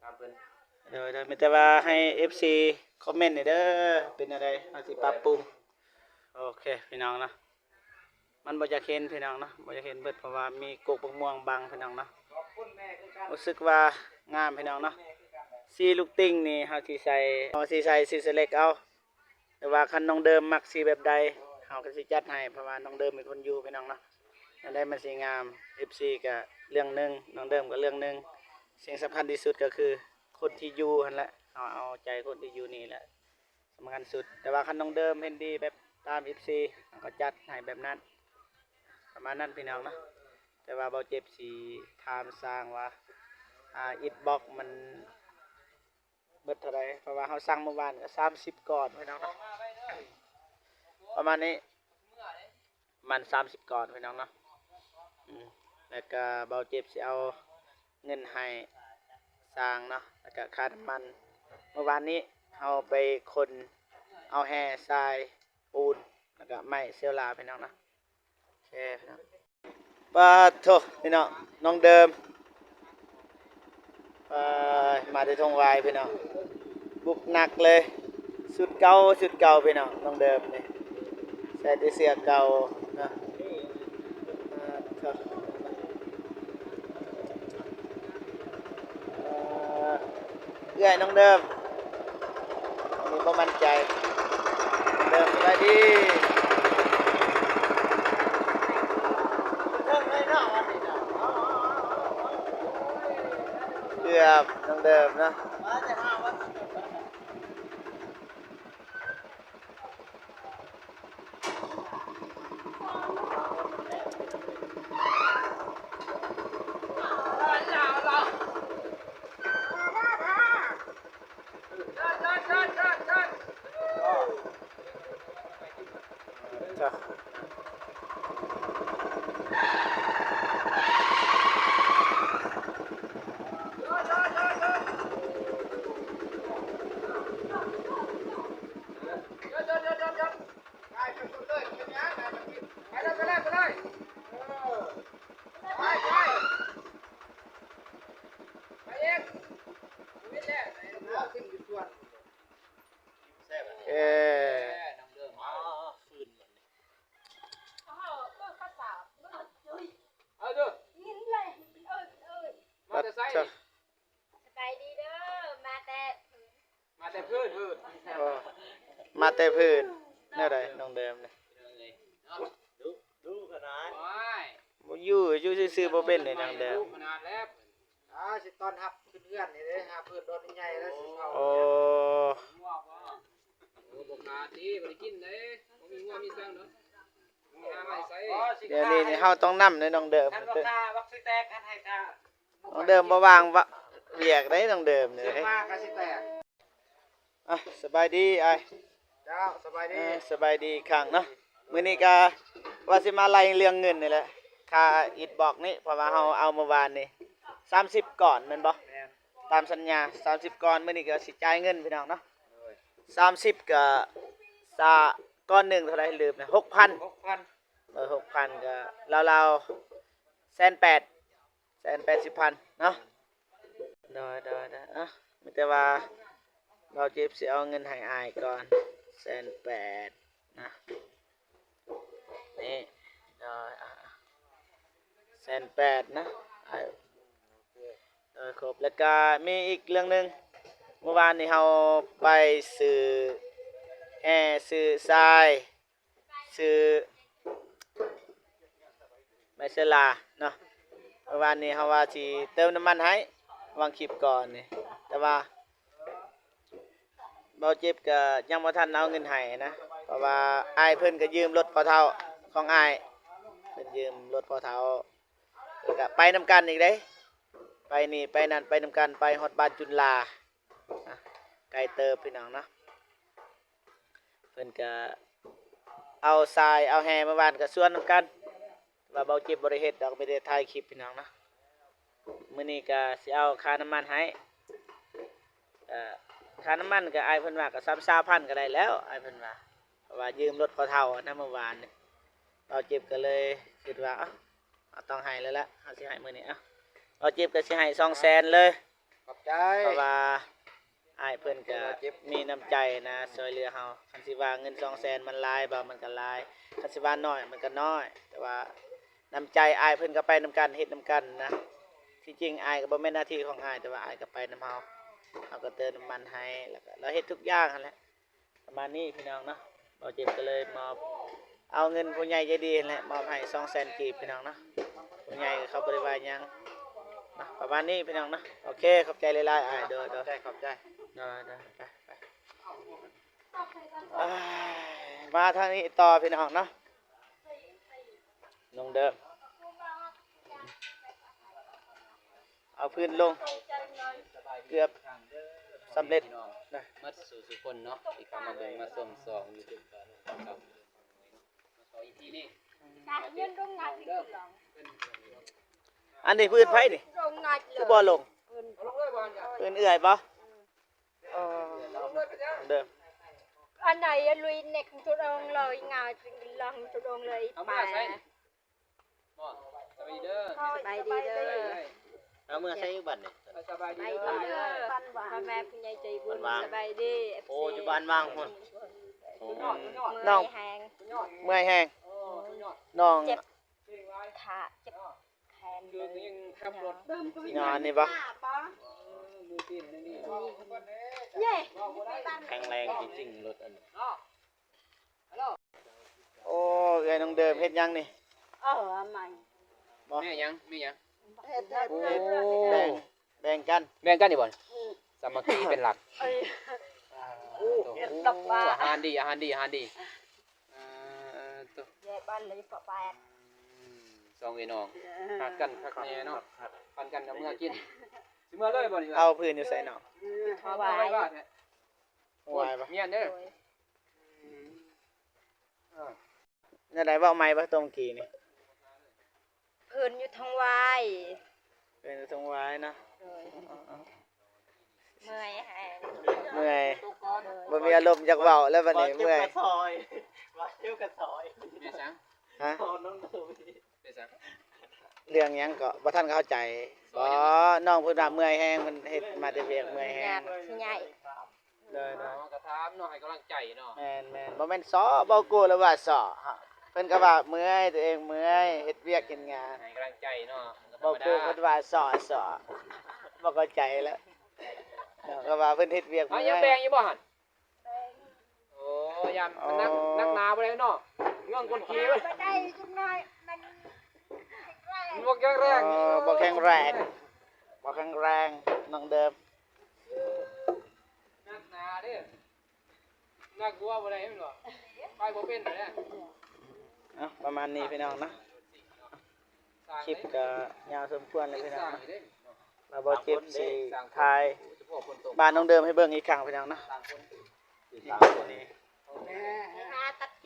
ຕາມເພິ່ນ ໂດຍ ໂດຍ ມີແຕ່ວ່າໃຫ້ເອັຟຊີຄອມເມັນແດ່ເດີ ເປັນແນວໃດ ເຮົາຊິປັບປຸງ ໂອເຄ ພີ່ນ້ອງເນາະ ມັນບໍ່ຢາກເຫັນພີ່ນ້ອງເນາະ ບໍ່ຢາກເຫັນເບິດ ເພາະວ່າມີກົກບັກມ່ວງບັງພີ່ນ້ອງເນາະ ຮູ້ສຶກວ່າງາມພີ່ນ້ອງເນາະ ສີລູກຕິ່ງນີ້ເຮົາຊິໃສ່ ເຮົາຊິໃສ່ ຊິເຊເລັກເອົາ ແຕ່ວ່າຄັນນ້ອງເດີມມັກສີແບບໃດ ເຮົາກໍຊິຈັດໃຫ້ ເພາະວ່ານ້ອງເດີມເປັນຄົນຢູ່ພີ່ນ້ອງເນາະ ອັນໃດມັນຊິງາມ ເອັຟຊີກໍເລື່ອງໜຶ່ງ ນ້ອງເດີມກໍເລື່ອງໜຶ່ງ ສິ່ງສຳຄັນທີ່ສຸດກໍຄືຄົນທີ່ຢູ່ຫັ້ນແຫຼະ ເຮົາເອົາໃຈຄົນທີ່ຢູ່ນີ້ແຫຼະ ສຳຄັນສຸດ ແຕ່ວ່າຄັນນ້ອງເດີມເຫັນດີແບບຕາມເອັຟຊີ ເຮົາກໍຈັດໃຫ້ແບບນັ້ນ ປະມານນັ້ນພີ່ນ້ອງເນາະ ແຕ່ວ່າເບົາເຈັບຊິຖາມຊ່າງວ່າ ອ່າ ອິດບັອກມັນເບິດເທົ່າໃດ ເພາະວ່າເຮົາສັ່ງມື້ວານກໍສາມສິບກ້ອນພີ່ນ້ອງເນາະ ປະມານນີ້ ມັນສາມສິບກ້ອນພີ່ນ້ອງເນາະ ອືມ ແລ້ວກະເບົາເຈັບຊິເອົາເງິນໃຫ້ຊ່າງເນາະ ແລ້ວກະຄ່ານ້ຳມັນ ມື້ວານນີ້ເຮົາໄປຂົນເອົາແຮ່ຊາຍ ປູນ ແລ້ວກະໄມ້ເຊວລາພີ່ນ້ອງເນາະ ໂອເຄພີ່ນ້ອງ ປາດໂທ້ ພີ່ນ້ອງ ນ້ອງເດີມ ປາດ ມາແຕ່ທົ່ງຫວາຍພີ່ນ້ອງ ບຸກໜັກເລີຍ ຊຸດເກົ່າ ຊຸດເກົ່າພີ່ນ້ອງ ນ້ອງເດີມນີ້ ໃສ່ແຕ່ເສື້ອເກົ່າເນາະ ປາດໂທ້ ເອີ ເອື້ອຍນ້ອງເດີມ ອັນນີ້ບໍ່ໝັ້ນໃຈ ເດີມ ສະບາຍດີ ເກືອບ ນ້ອງເດີມເນາະ. ເອົາເດີ ຍິນເລີຍ ເອີ ເອີ ມາແຕ່ໃສນີ້? ສະບາຍດີເດີ ມາແຕ່ ມາແຕ່ພື້ນ ເອີ ມາແຕ່ພື້ນ ແນວໃດນ້ອງເດີມນີ້? ດຸ ດຸຂະໜາດ ໂອ້ຍ ຢູ່ ຢູ່ຊື່ໆ ບໍ່ເປັນເດ້ນ້ອງເດີມ ດຸຂະໜາດແລ້ວ ອ່າ ຊິຕ້ອນຮັບຂຶ້ນເຮືອນນີ້ເດ້ ຫາເພິ່ນດອນໃຫຍ່ແລ້ວຊິເຂົ້າ ໂອ້ ງົວບໍ່? ໂອ້ ບໍ່ຂາດຕິ ບໍ່ໄດ້ກິນເດ້ ບໍ່ມີງົວມີຊ້າງດອກ ຫາມາໃສ? ດຽວນີ້ນີ້ເຮົາຕ້ອງນຳເດ້ນ້ອງເດີມ ຄັນບໍ່ຂ້າບັກຊິແຕກ ຄັນໃຫ້ຂ້າ ນ້ອງເດີມບໍ່ວ່າງວຽກໃດ໋ ນ້ອງເດີມນີ້ ມາກໍຊິແຕກ. ອ່ະ ສະບາຍດີອ້າຍ ເຈົ້າ ສະບາຍດີ ເອີ ສະບາຍດີອີກຄັ້ງເນາະ ມື້ນີ້ກະວ່າຊິມາໄລ່ເລື່ອງເງິນນີ້ແຫຼະ ຄ່າອິດບລັອກນີ້ ເພາະວ່າເຮົາເອົາມື້ວານນີ້ສາມສິບກ້ອນແມ່ນບໍ່? ແມ່ນ ຕາມສັນຍາສາມສິບກ້ອນ ມື້ນີ້ກະຊິຈ່າຍເງິນພີ່ນ້ອງເນາະ ໂດຍ ສາມສິບກະ ສາ ກ້ອນໜຶ່ງເທົ່າໃດລືມນະ ຫົກພັນ ຫົກພັນ ເອີ ຫົກພັນ ກະລາວໆ ແສນແປດ ແສນແປດສິບພັນເນາະ ໂດຍ ໂດຍ ໂດຍ ອ່ະ ມີແຕ່ວ່າເບົາເຈັບຊິເອົາເງິນໃຫ້ອ້າຍກ່ອນ ແສນແປດນະ ນີ້ ໂດຍ ອ່ະ ແສນແປດນະ ໂດຍ ຄົບ ແລ້ວກະມີອີກເລື່ອງໜຶ່ງ ມື້ວານນີ້ເຮົາໄປຊື້ແຮ່ ຊື້ຊາຍ ຊື້ ຊື້ ໄມເຊື້ອລາເນາະ. ເມື່ອວານນີ້ເຮົາວ່າຊິເຕີມນ້ຳມັນໃຫ້ ຫວ່າງຄລິບກ່ອນນີ້ ແຕ່ວ່າ ເບົາເຈັບກໍຍັງບໍ່ທັນເອົາເງິນໃຫ້ນະ ເພາະວ່າອ້າຍເພິ່ນກໍຢືມລົດພໍ່ເຖົ້າຂອງອ້າຍ ເພິ່ນຢືມລົດພໍ່ເຖົ້າ ແລ້ວກໍໄປນຳກັນອີກເດ້ ໄປນີ້ໄປນັ້ນໄປນຳກັນ ໄປຮອດບ້ານຈຸນລາ ນະ ໄກເຕີບພີ່ນ້ອງເນາະ. ເພິ່ນກະເອົາຊາຍເອົາແຮ່ມາຫວ່ານກະຊວນນຳກັນ ແຕ່ວ່າເບົາເຈັບບໍ່ໄດ້ເຮັດດອກ ມີແຕ່ຖ່າຍຄລິບພີ່ນ້ອງເນາະ. ມື້ນີ້ກະຊິເອົາຄ່ານ້ຳມັນໃຫ້ ເອີ ຄ່ານ້ຳມັນກະອ້າຍເພິ່ນວ່າກະຊາມຊາວພັນກະໄດ້ແລ້ວ ອ້າຍເພິ່ນວ່າ ເພາະວ່າຢືມລົດພໍ່ເຖົ້ານະມື້ວານນີ້ ເບົາເຈັບກະເລີຍຄິດວ່າ ເອົ້າ ເຮົາຕ້ອງໃຫ້ແລ້ວລະ ເຮົາຊິໃຫ້ມື້ນີ້ ເອົ້າ ເບົາເຈັບກະຊິໃຫ້ສອງແສນເລີຍ ຂອບໃຈ ເພາະວ່າ ອ້າຍເພິ່ນກະມີນ້ຳໃຈນະ ຊ່ວຍເຫຼືອເຮົາ ຄັນຊິວ່າເງິນສອງແສນມັນຫຼາຍບໍ່ ມັນກະຫຼາຍ ຄັນຊິວ່າໜ້ອຍມັນກະໜ້ອຍ ແຕ່ວ່ານ້ຳໃຈອ້າຍເພິ່ນກະໄປນຳກັນ ເຮັດນຳກັນນະ. ທີ່ຈິງອ້າຍກະບໍ່ແມ່ນໜ້າທີ່ຂອງອ້າຍ ແຕ່ວ່າອ້າຍກະໄປນຳເຮົາ ເຮົາກະເຕີມນ້ຳມັນໃຫ້ ແລ້ວກະລາວເຮັດທຸກຢ່າງຫັ້ນແຫຼະ. ປະມານນີ້ພີ່ນ້ອງເນາະ ເບົາເຈັບກະເລີຍມອບ ເອົາເງິນຜູ້ໃຫຍ່ໃຈດີຫັ້ນແຫຼະ ມອບໃຫ້ສອງແສນກີບພີ່ນ້ອງເນາະ. ຜູ້ໃຫຍ່ເຂົາບໍ່ໄດ້ວ່າຫຍັງເນາະ ປະມານນີ້ພີ່ນ້ອງເນາະ. ໂອເຄ ຂອບໃຈຫຼາຍໆ ອ້າຍ ໂດຍໆ ຂອບໃຈ ຂອບໃຈ ໂດຍໆ ໄປໆ. ເອີຍ ມາທາງນີ້ຕໍ່ພີ່ນ້ອງເນາະ ນ້ອງເດີມ ເອົາພື້ນລົງ ເກືອບສຳເລັດນະ ໝົດສູ່ທຸກຄົນເນາະ ທີ່ເຂົ້າມາເບິ່ງມາຊົມຊ່ອງຢູທູບຂອງເຮົາເນາະ. ອັນນີ້ພື້ນໃຜນີ້ ຄືບໍ່ລົງ ພື້ນເອື້ອຍບໍ່? ເອີ ເດີມ ອັນໃດລຸຍເນັກທຸດອົງເລີຍ ງາຍຫຼັງທຸດອົງເລີຍ ເອົາມາໃສ່ ສະບາຍດີເດີ ສະບາຍດີເດີ ເອົາເມືອໃສ່ອີກບັດນີ້ ສະບາຍດີເດີ ພໍ່ແມ່ຜູ້ໃຫຍ່ໃຈບຸນ ສະບາຍດີ ໂອ້ ຢູ່ບ້ານຫວ່າງພຸ້ນ ນ້ອງ ເມື່ອຍແຮງ ເມື່ອຍແຮງ ນ້ອງ ເຈັບ ຂາເຈັບແຂນເລີຍ ຍ້ອນນີ້ບໍ່ ແຂງແຮງຈິງໆ ລົດອັນນີ້. ໂອ້ ເອື້ອຍນ້ອງເດີມເຮັດຫຍັງນີ້? ເອີ ເອົາໃໝ່ ບໍ່ ແມ່ຫຍັງ ແມ່ຫຍັງ? ເຮັດ ເຮັດ ໂອ້ ເຮັດ ແບ່ງ ແບ່ງກັນ ແບ່ງກັນນີ້ບໍ່? ອືມ ສາມັກຄີເປັນຫຼັກ ເອີ ໂອ້ ເຮັດດອກວ່າ ອາຫານດີ ອາຫານດີ ອາຫານດີ ເອີ ໂຕ ແຍກບ້ານເລີຍ ເກາະແປດ ອືມ ສອງເອື້ອຍນ້ອງ ເອີ ຮັກກັນຄັກແນ່ເນາະ ປັນກັນເອົາເມືອກິນ ຊິເມືອເລີຍບໍ່ນີ້? ເອົາພື້ນຢູ່ໃສນ້ອງ? ອືມ ຖວາຍ ຖວາຍບໍ່? ໂອ້ຍ ແມ່ນເດີ ໂດຍ ອືມ ແນວໃດ ເວົ້າໃໝ່ບໍ່ ໂຕເມື່ອກີ້ນີ້? ເພິ່ນຢູ່ທາງວາຍ ເພິ່ນຢູ່ທາງວາຍເນາະ ໂດຍ ເມື່ອຍແຮງ ເມື່ອຍ ໂດຍ ບໍ່ມີອາລົມຢາກເວົ້າແລ້ວບັດນີ້ ເມື່ອຍ ວ່າເຈັບກະຊອຍ ແມ່ນຫຍັງ? ຮະ? ເປັນຫຍັງ? ເລື່ອງຫຍັງເກາະ ບໍ່ທັນເຂົ້າໃຈ ບໍ່ ນ້ອງເພິ່ນວ່າເມື່ອຍແຮງ ເພິ່ນເຮັດມາແຕ່ວຽກ ເມື່ອຍແຮງ ຍາກຊິໃຫຍ່ ໂດຍໆ ເນາະ ກະຖາມເນາະ ໃຫ້ກຳລັງໃຈເນາະ ແມ່ນໆ ບໍ່ແມ່ນຊໍ ເວົ້າໂກ້ແລ້ວວ່າຊໍ ເພິ່ນກະວ່າເມື່ອຍ ຕົວເອງເມື່ອຍ ເຮັດວຽກເຮັດງານ ໃຫ້ກຳລັງໃຈເນາະ ເວົ້າໂກ້ເພິ່ນວ່າຊໍ ຊໍ ບໍ່ເຂົ້າໃຈແລ້ວ ເນາະ ກະວ່າເພິ່ນເຮັດວຽກເມື່ອຍ ຍັງແບ່ງຢູ່ບໍ່ຫັ້ນ? ໂອ້ ຢ້ານມັນໜັກ ໂອ້ ໜັກໜາບໍ່ໄດ້ເນາະ ເງື້ອງກົ້ນຂີ້ ບໍ່ໄດ້ຈັກໜ້ອຍ ມັນ ມັນບໍ່ແຂງແຮງ ເອີ ບໍ່ແຂງແຮງ ບໍ່ແຂງແຮງ ນ້ອງເດີມ ໜັກໜາເດ້ ໜັກຫົວບໍ່ໄດ້ແມ່ນບໍ່? ໄປບໍ່ເປັນແລ້ວ ເອົາ ປະມານນີ້ພີ່ນ້ອງເນາະ ຄລິບກະຍາວສົມຄວນແລ້ວພີ່ນ້ອງເນາະ ລະບໍ່ເຈັບຊິຖ່າຍບ້ານນ້ອງເດີມໃຫ້ເບິ່ງອີກຄັ້ງພີ່ນ້ອງເນາະ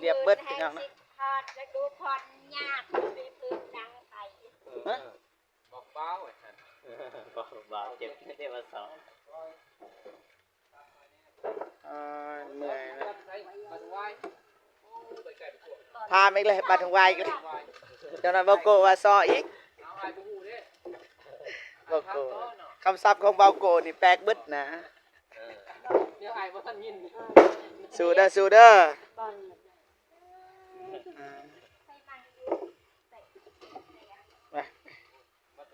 ລຽບເບິດພີ່ນ້ອງເນາະ ຮະ? ບອກບ່າວວ່າຊັ້ນ ບອກບ່າວເຈັບເດ້ວ່າຊອກ ເອີຍ ເມື່ອຍນະ ຖາມອີກແລ້ວ ບາດຫວາຍອີກແລ້ວ ເຈົ້ານາຍເວົ້າໂກ້ວ່າຊອກອີກ ເວົ້າໂກ້ ຄຳສັບຂອງເວົ້າໂກ້ນີ້ແປກເບິດນະ ເອີ ດຽວອ້າຍບໍ່ທັນຍິນ ສູ້ເດີ ສູ້ເດີ ອ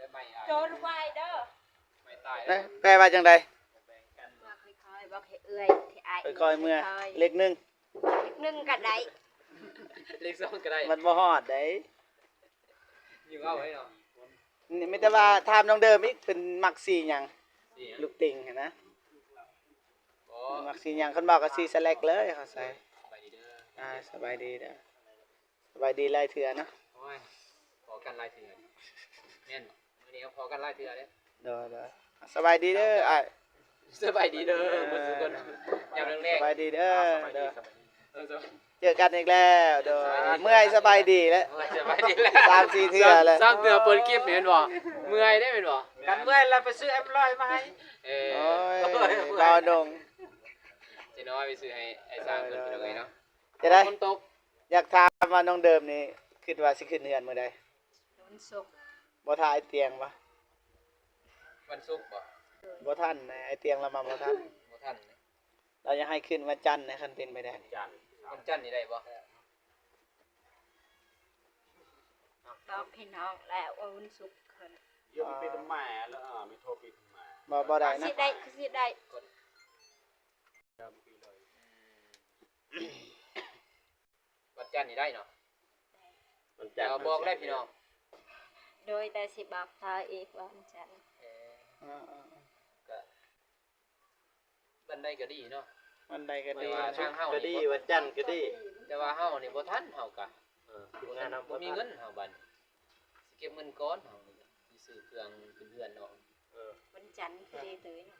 ືມ ມາ ໂຈນໄວເດີ ແປວ່າຈັ່ງໃດ? ຄ່ອຍໆ ບອກໃຫ້ເອື້ອຍ ໃຫ້ອ້າຍ ຄ່ອຍໆເມືອ ເລກໜຶ່ງ ເລກໜຶ່ງກະໄດ້ ເລກສອງກະໄດ້ ມັນບໍ່ຮອດໃດ ຢູ່ເວົ້າໄດ້ເນາະ ນີ້ມີແຕ່ວ່າຖາມນ້ອງເດີມອີກ ເພິ່ນມັກສີຫຍັງ? ສີຫຍັງ? ລູກຕິ່ງຫັ້ນນະ ອໍ ມັກສີຫຍັງ? ຄັນເວົ້າກໍສີສະແລັກເລີຍ ເຂົາໃສ່. ສະບາຍດີເດີ ອ່າ ສະບາຍດີເດີ ສະບາຍດີຫຼາຍເທື່ອເນາະ. ໂອ້ຍ ພໍ້ກັນຫຼາຍເທື່ອ ແມ່ນບໍ່? ມື້ນີ້ກໍພໍ້ກັນຫຼາຍເທື່ອເດ້. ໂດຍ ໂດຍ ສະບາຍດີເດີອ້າຍ. ສະບາຍດີເດີ ເອີ ໝົດທຸກຄົນ ຍາມແລງໆ ສະບາຍດີເດີ ອ່າ ສະບາຍດີ ໂດຍ ສະບາຍດີ ເອີ ສະບາຍ ເຈີກັນອີກແລ້ວ ໂດຍ ສະບາຍດີ ເມື່ອຍສະບາຍດີແລ້ວ ເມື່ອຍສະບາຍດີແລ້ວ ສາມສີ່ເທື່ອແລ້ວ ສາມເທື່ອເປີດຄລິບນີ້ແມ່ນບໍ່? ເມື່ອຍເດ້ແມ່ນບໍ່? ກັນເມື່ອຍແລ້ວໄປຊື້ເອັມຮ້ອຍມາໃຫ້. ເອີ ໂອ້ຍ ໂອ້ຍ ບ່າວດົງ ເຈນ້ອຍໄປຊື້ໃຫ້ອ້າຍຊ້າງເພິ່ນ ເອີ ພີ່ນ້ອງເອີຍເນາະ. ຈະໄດ້ ຝົນຕົກ ຢາກຖາມວ່ານ້ອງເດີມນີ້ ຄິດວ່າຊິຂຶ້ນເຮືອນມື້ໃດ? ວັນສຸກ ບໍ່ຖ້າອ້າຍຕຽງບໍ່? ວັນສຸກບໍ່? ບໍ່ທັນ ອ້າຍຕຽງລາວມາບໍ່ທັນ ບໍ່ທັນ ລາວຢາກໃຫ້ຂຶ້ນວັນຈັນນະ ຄັນເປັນໄປໄດ້ ວັນຈັນ ວັນຈັນນີ້ໄດ້ບໍ່? ບອກພີ່ນ້ອງແລ້ວວ່າວັນສຸກຂຶ້ນ ເອີ ບໍ່ ບໍ່ໄດ້ນະ ຊິໄດ້ ຊິໄດ້ ວັນຈັນນີ້ໄດ້ເນາະ ວັນຈັນ ເອົາບອກແລ້ວພີ່ນ້ອງ ໂດຍ ແຕ່ຊິບອກຕໍ່ອີກວ່າວັນຈັນ ເອີ ອ່າໆ ກະວັນໃດກໍດີເນາະ ວັນໃດກໍດີ ແຕ່ວ່າທາງເຮົານີ້ກໍດີ ວັນຈັນກໍດີ ແຕ່ວ່າເຮົານີ້ບໍ່ທັນ ເຮົາກະ ເອີ ທີມງານເຮົາບໍ່ມີເງິນ ເຮົາບັດນີ້ຊິເກັບເງິນກ່ອນ ເຮົານີ້ຊິຊື້ເຄື່ອງຂຶ້ນເຮືອນເນາະ. ເອີ ວັນຈັນຄືດີເຕີຍເນາະ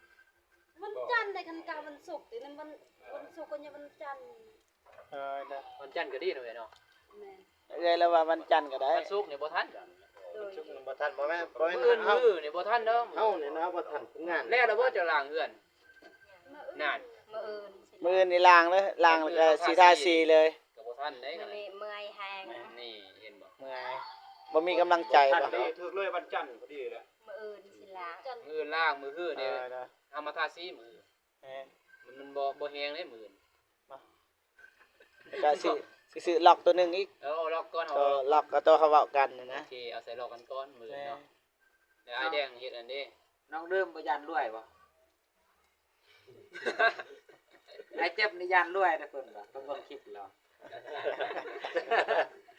ວັນຈັນໄດ້ ຄັນກະວັນສຸກຕິ ນັ້ນວັນ ວັນສຸກກໍຍັງວັນຈັນ ເອີ ນະ ວັນຈັນກໍດີເນາະເອື້ອຍເນາະ ແມ່ນ ເອື້ອຍລາວວ່າວັນຈັນກໍໄດ້ ວັນສຸກນີ້ບໍ່ທັນ ໂດຍ ວັນສຸກນີ້ບໍ່ທັນ ບໍ່ແມ່ນ ບໍ່ແມ່ນ ມື້ອື່ນ ມື້ອື່ນນີ້ບໍ່ທັນເດີ ເຮົານີ້ນະບໍ່ທັນ ງານ ແລ້ວລະບໍ່ເຈົ້າລ້າງເຮືອນ ນັ້ນ ມື້ອື່ນ ມື້ອື່ນນີ້ລ້າງເລີຍ ລ້າງແລ້ວກໍຊິທາສີເລີຍ ກໍບໍ່ທັນເດ້ ມື້ນີ້ເມື່ອຍແຮງ ນີ້ເຫັນບໍ່ ເມື່ອຍ ບໍ່ມີກຳລັງໃຈບໍ່ ຖືກເລີຍ ວັນຈັນພໍດີແຫຼະ ມື້ອື່ນຊິລ້າງ ມື້ອື່ນລ້າງ ມື້ຮືນີ້ ເອີ ເອົາມາທາສີມື້ອື່ນ ແມ່ນ ມັນ ມັນບໍ່ ບໍ່ແຮງເດ້ມື້ອື່ນ ກະຊິ ຊິຊື້ລັອກໂຕໜຶ່ງອີກ ເອີ ເອົາລັອກກ່ອນ ເອົາລັອກ ກໍໂຕເຮົາເວົ້າກັນນະ ໂອເຄ ເອົາໃສ່ລັອກກັນກ່ອນມື້ອື່ນເນາະ ແລ້ວອ້າຍແດງເຮັດອັນເດ້ ນ້ອງເດີມບໍ່ຢ້ານລວຍບໍ່? ອ້າຍເຈັບນີ້ຢ້ານລວຍເດ້ ເພິ່ນວ່າ ເພິ່ນເບິ່ງຄລິບແລ້ວ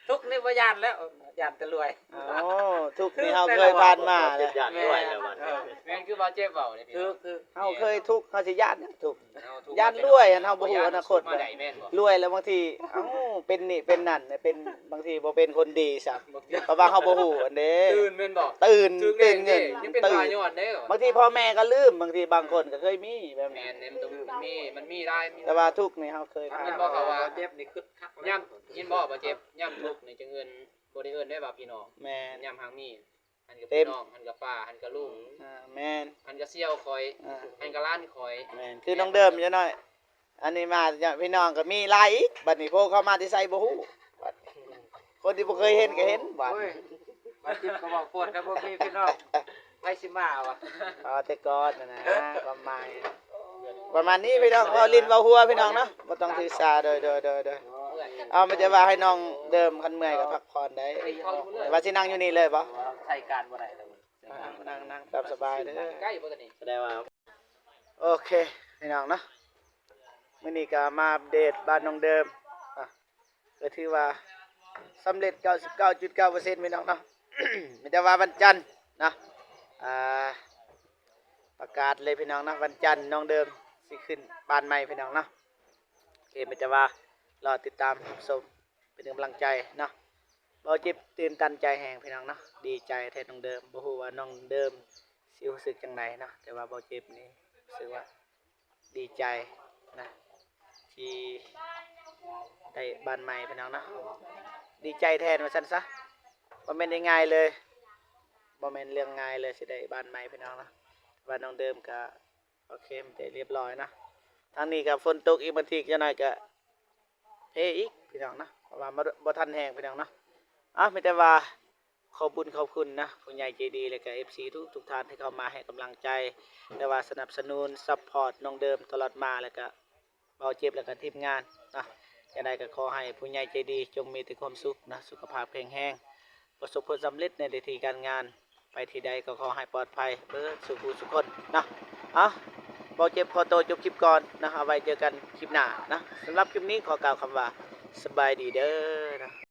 ທຸກນີ້ບໍ່ຢ້ານແລ້ວ ຢ້ານແຕ່ລວຍ ໂອ້ ທຸກນີ້ເຮົາເຄີຍຜ່ານມາແລ້ວ ຢ້ານລວຍແລ້ວບັດນີ້ ເອີ ແມ່ນຄືບ່າວເຈັບເວົ້າເດ້ ຖືກ ຖືກ ເຮົາເຄີຍທຸກ ເຮົາຊິຢ້ານຫຍັງທຸກ ຢ້ານລວຍຫັ້ນ ເຮົາບໍ່ຮູ້ອະນາຄົດ ລວຍແລ້ວບາງທີ ເອົ້າ ເປັນນີ້ເປັນນັ້ນ ເປັນ ບາງທີບໍ່ເປັນຄົນດີຊ້ຳ ເພາະວ່າເຮົາບໍ່ຮູ້ອັນເດ້ ຕື່ນແມ່ນບໍ່? ຕື່ນ ຕື່ນເງິນ ຍັງເປັນພະຍອດເດ້ ບາງທີພໍ່ແມ່ກໍລືມ ບາງທີບາງຄົນກໍເຄີຍມີແບບນັ້ນ ແມ່ນ ມັນມີ ມັນມີຫຼາຍ ແຕ່ວ່າທຸກນີ້ເຮົາເຄີຍຜ່ານ ເຫັນບໍ່ ເຂົາວ່າເຈັບນີ້ຄຶກຄັກ ຍາມ ເຫັນບໍ່ ບໍ່ເຈັບ ຍາມທຸກນີ້ຈະເອີ້ນ ບໍ່ໄດ້ເອີ້ນໄດ້ວ່າພີ່ນ້ອງ ແມ່ນ ຍາມຮັ່ງມີ ຫັ້ນກໍພີ່ນ້ອງ ຫັ້ນກໍປ້າ ຫັ້ນກໍລຸງ ອ່າ ແມ່ນ ຫັ້ນກໍສ່ຽວຂ້ອຍ ອ່າ ຫັ້ນກໍຫຼານຂ້ອຍ ແມ່ນ ຄືນ້ອງເດີມຈັ່ງໜ້ອຍ ອັນນີ້ມາຍາດພີ່ນ້ອງກໍມີຫຼາຍອີກ ບັດນີ້ໂພເຂົ້າມາແຕ່ໃສບໍ່ຮູ້ ບັດນີ້ຄົນທີ່ບໍ່ເຄີຍເຫັນກໍເຫັນ ບັດ ໂອ້ຍ ບັດຈິບກໍເວົ້າໂພດ ຄັນບໍ່ມີພີ່ນ້ອງ ໃຜຊິມາວະ ເອົາແຕ່ກ່ອນນະ ຄວາມໝາຍ ປະມານນີ້ພີ່ນ້ອງ ເວົ້າຫຼິ້ນເວົ້າຫົວພີ່ນ້ອງເນາະ ບໍ່ຕ້ອງຖືສາ ໂດຍ ໂດຍ ໂດຍ ໂດຍ ເອົາ ມີແຕ່ວ່າໃຫ້ນ້ອງເດີມ ຄັນເມື່ອຍກໍພັກຜ່ອນໄດ້ ວ່າຊິນັ່ງຢູ່ນີ້ເລີຍບໍ່? ໃຊ້ການບໍ່ໄດ້ແລ້ວ ນັ່ງ ນັ່ງ ນັ່ງຕາມສະບາຍເດີ ໃກ້ບໍ່ຕອນນີ້ ສະແດງວ່າ ໂອເຄ ພີ່ນ້ອງເນາະ ມື້ນີ້ກໍມາອັບເດດບ້ານນ້ອງເດີມ ອ່ະ ກໍຖືວ່າສຳເລັດເກົ້າສິບເກົ້າຈຸດເກົ້າເປີເຊັນ ພີ່ນ້ອງເນາະ ມີແຕ່ວ່າວັນຈັນເນາະ ອ່າ ປະກາດເລີຍພີ່ນ້ອງເນາະ ວັນຈັນນ້ອງເດີມຊິຂຶ້ນບ້ານໃໝ່ພີ່ນ້ອງເນາະ ໂອເຄ ມີແຕ່ວ່າລໍຕິດຕາມຮັບຊົມ ເປັນກຳລັງໃຈເນາະ ເວົ້າເຈັບຕື່ນຕັນໃຈແຮງພີ່ນ້ອງເນາະ ດີໃຈແທນນ້ອງເດີມ ບໍ່ຮູ້ວ່ານ້ອງເດີມຊິຮູ້ສຶກຈັ່ງໃດເນາະ ແຕ່ວ່າເວົ້າເຈັບນີ້ຮູ້ສຶກວ່າ ດີໃຈນະ ທີ່ໄດ້ບ້ານໃໝ່ພີ່ນ້ອງເນາະ ດີໃຈແທນວ່າຊັ້ນຊະ ບໍ່ແມ່ນໄດ້ງ່າຍເລີຍ ບໍ່ແມ່ນເລື່ອງງ່າຍເລີຍ ຊິໄດ້ບ້ານໃໝ່ພີ່ນ້ອງເນາະ ແຕ່ວ່ານ້ອງເດີມກະໂອເຄ ມັນຈະຮຽບຮ້ອຍເນາະ ທາງນີ້ກະຝົນຕົກອີກ ບາງທີຈັກໜ້ອຍກະເພອີກພີ່ນ້ອງເນາະ ເພາະວ່າບໍ່ທັນແຮງພີ່ນ້ອງເນາະ ເອົ້າ ມີແຕ່ວ່າ ຂອບບຸນຂອບຄຸນນະ ຜູ້ໃຫຍ່ໃຈດີ ແລະກະເອັຟຊີທຸກໆທ່ານທີ່ເຂົ້າມາໃຫ້ກຳລັງໃຈ ແລະວ່າສະໜັບສະໜູນຊັບພອດນ້ອງເດີມຕະຫຼອດມາ ແລະກະເບົາເຈັບ ແລະກະທີມງານເນາະ ຈັ່ງໃດກະຂໍໃຫ້ຜູ້ໃຫຍ່ໃຈດີຈົ່ງມີແຕ່ຄວາມສຸກນະ ສຸຂະພາບແຂງແຮງ ປະສົບຜົນສຳເລັດໃນໜ້າທີ່ການງານ ໄປທີ່ໃດກໍຂໍໃຫ້ປອດໄພເບິດສູ່ຜູ້ສູ່ຄົນເນາະ ເອົ້າ ເບົາເຈັບຂໍໂຕຈົບຄລິບກ່ອນນະ ເອົາໄວ້ເຈີກັນຄລິບໜ້ານະ ສຳລັບຄລິບນີ້ຂໍກ່າວຄຳວ່າ ສະບາຍດີເດີນະ.